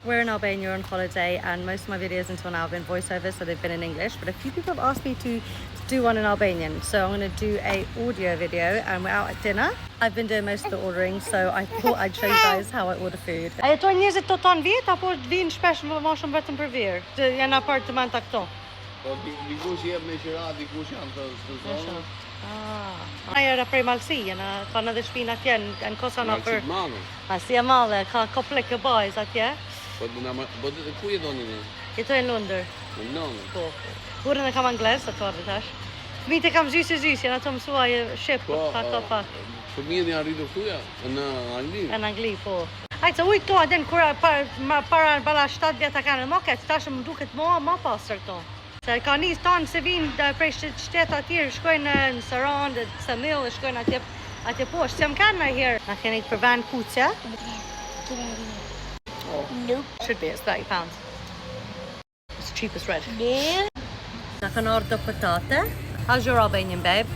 We're in Albania on holiday, and most of my videos until now have been voiceovers, so they've been in English. But a few people have asked me to do one in Albanian, so I'm going to do a audio video, and we're out at dinner. I've been doing most of the ordering, so I thought I'd show you guys how I order food. A jetojnë njerëzit të tonë vjet apo vinë shpesh më shumë vetëm për verë? Të janë apartamenta këto. Po dikush jep me qira, dikush janë të zonës. Ah. Ajo era prej Malësi, jena, kanë edhe shtëpinë atje në Kosana Malësi për të madhe. Malësi e madhe, ka koplek e bajz atje. Po do na po do ku jetoni ne? Jetoj në Londër. Në Londër. Po. Burrin e kam angles, ato ardhi tash. Fëmijët e kam zysë zysë, janë ato mësuaj shqip, Po, pak po. pak. Fëmijët janë rritur këtu ja, në Angli. Në Angli, po. Ajtë, se ujë këto, a din, kur para, para, para 7 vjetë a kanë më keq, tash më duket më pastër këto. Se ka nis tanë se vinë prej shteta tjerë, shkojnë në Sarandë, në Ksamil, dhe shkojnë atje poshtë. Se më kanë në herë. Na keni për vend kuqe. Nope. Should be, it's £30. It's the cheapest red. No. Na kanë ardhur do patate. How's your Albanian, babe?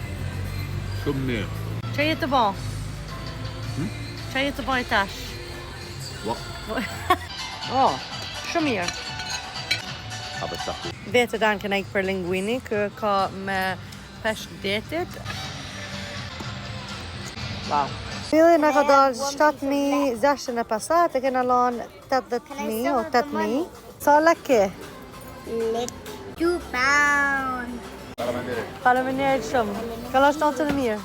Shumë mirë. Qa je të bo? Qa je të bo i tash? Po. Oh, shumë mirë. Apo sa. Vetë dan këna ikë për linguini, kë ka me peshk detit. Wow. Billi na ka dalë 7650, e kena lanë 80.000 o 8.000. Sa lek ke? Lek £2. Faleminderit shumë. Kalosh natën e mirë.